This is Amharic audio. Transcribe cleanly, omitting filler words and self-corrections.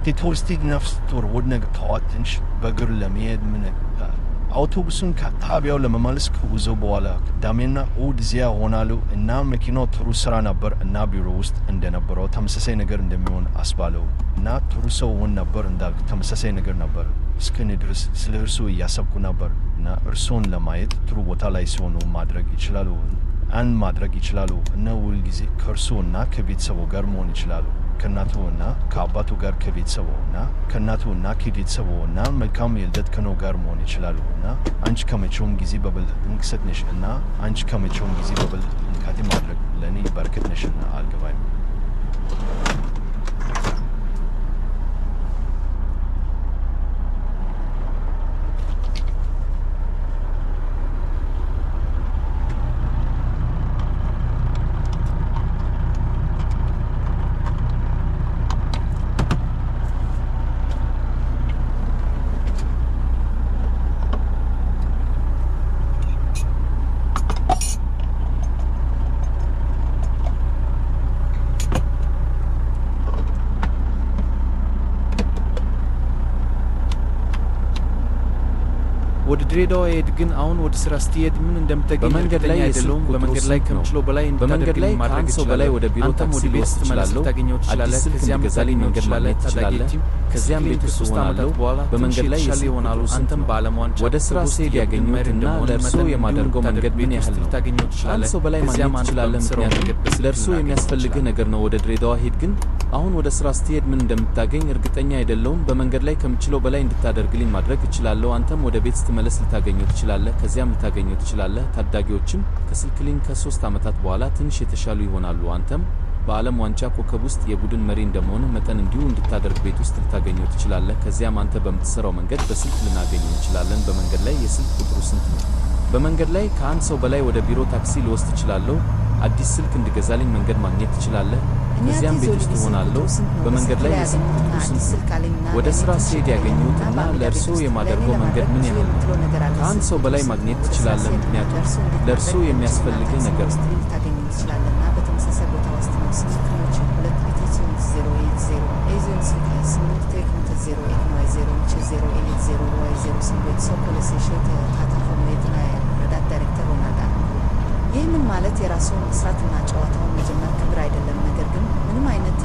ቴቶርስቲ ነፍስ ጡር ወደ ነገ ጠዋት ትንሽ በእግር ለመሄድ ምን አውቶቡሱን ከጣቢያው ለመመለስ ከጉዞ በኋላ ቅዳሜና እሁድ እዚያ እሆናለሁ እና መኪናው ጥሩ ስራ ነበር እና ቢሮ ውስጥ እንደነበረው ተመሳሳይ ነገር እንደሚሆን አስባለሁ እና ጥሩ ሰው እሆን ነበር እንዳልኩ ተመሳሳይ ነገር ነበር። እስከኔ ድረስ ስለ እርሱ እያሰብኩ ነበር እና እርሱን ለማየት ጥሩ ቦታ ላይ ሲሆኑ ማድረግ ይችላሉ አን ማድረግ ይችላሉ እና ሁል ጊዜ ከእርሱ እና ከቤተሰቡ ጋር መሆን ይችላሉ። ከእናቱ እና ከአባቱ ጋር ከቤተሰቡ እና ከእናቱ እና ከቤተሰቡ እና መልካም የልደት ቀኖ ጋር መሆን ይችላሉ እና አንቺ ከመቼውም ጊዜ በበለጠ እንቅሰት ነሽ እና አንቺ ከመቼውም ጊዜ በበለጠ ጥንቃቄ ማድረግ ለእኔ በረከት ነሽና አልገባኝም። ወደ ድሬዳዋ ሄድ ግን አሁን ወደ ስራ ስትሄድ ምን እንደምታገኝ በመንገድ ላይ እርግጠኛ የስልክ አይደለሁም። ቁጥሩ በመንገድ ላይ ስንት ነው? ከምችለው በላይ በመንገድ ላይ እንድታደርግልኝ ማድረግ ከአንድ ሰው በላይ እችላለሁ። ወደ ቢሮ አንተም ታክሲ ወደ ቤት ልወስድ ስትመለስ እችላለሁ። ልታገኘው አዲስ ትችላለህ። ስልክ ከዚያም እንድገዛልኝ ልታገኘው መንገድ ትችላለህ። ማግኘት ታዳጊ ትችላለህ። ቲም ከዚያም ከስክሪን ቤት ውስጥ ከ3 ዓመታት እሆናለሁ። በኋላ ትንሽ በመንገድ ላይ የተሻለ የስልክ ይሆናሉ። ቁጥሩ ስንት አንተም ነው? በዓለም ዋንጫ ወደ ስራ ውስጥ ስሄድ የቡድን ያገኙት መሪ እና እንደመሆንህ ለእርስዎ መጠን እንዲሁ የማደርገው እንድታደርግ መንገድ ምን ቤት ውስጥ ያህል ነው? ልታገኘው ከአንድ ትችላለህ። ሰው በላይ ከዚያም ማግኘት አንተ ትችላለህ። በምትሰራው ምክንያቱም መንገድ በስልክ ለእርስዎ ልናገኘው የሚያስፈልግህ እንችላለን። ነገር ነው። ወደ ድሬዳዋ ሂድ ግን አሁን ወደ ስራ ስትሄድ ምን እንደምታገኝ እርግጠኛ አይደለሁም። በመንገድ ላይ ከምችለው በላይ እንድታደርግልኝ ማድረግ እችላለሁ። አንተም ወደ ቤት ስትመለስ ልታገኘው ትችላለህ። ከዚያም ልታገኘው ትችላለህ። ታዳጊዎችም ከስልክሊን ከ3 ዓመታት በኋላ ትንሽ የተሻሉ ይሆናሉ። አንተም በዓለም ዋንጫ ኮከብ ውስጥ የቡድን መሪ እንደመሆንህ መጠን እንዲሁ እንድታደርግ ቤት ውስጥ ልታገኘው ትችላለህ። ከዚያም አንተ በምትሰራው መንገድ በስልክ ልናገኘው እንችላለን። በመንገድ ላይ የስልክ ቁጥሩ ስንት ነው? በመንገድ ላይ ከአንድ ሰው በላይ ወደ ቢሮ ታክሲ ልወስድ እችላለሁ። አዲስ ስልክ እንድገዛልኝ መንገድ ማግኘት ትችላለህ። ከዚያም ቤት ውስጥ እሆናለሁ። በመንገድ ላይ የስልክ ቁጥሩ ስንት ነው? ወደ ስራ ስሄድ ያገኘሁት እና ለእርስዎ የማደርገው መንገድ ምን ያህል ነው? ከአንድ ሰው በላይ ማግኘት ትችላለህ። ምክንያቱም ለእርስዎ የሚያስፈልግህ ነገር ነው። ይህ ምን ማለት የራስዎን መስራትና ጨዋታውን መጀመር ክብር አይደለም። ነገር ግን ምንም አይነት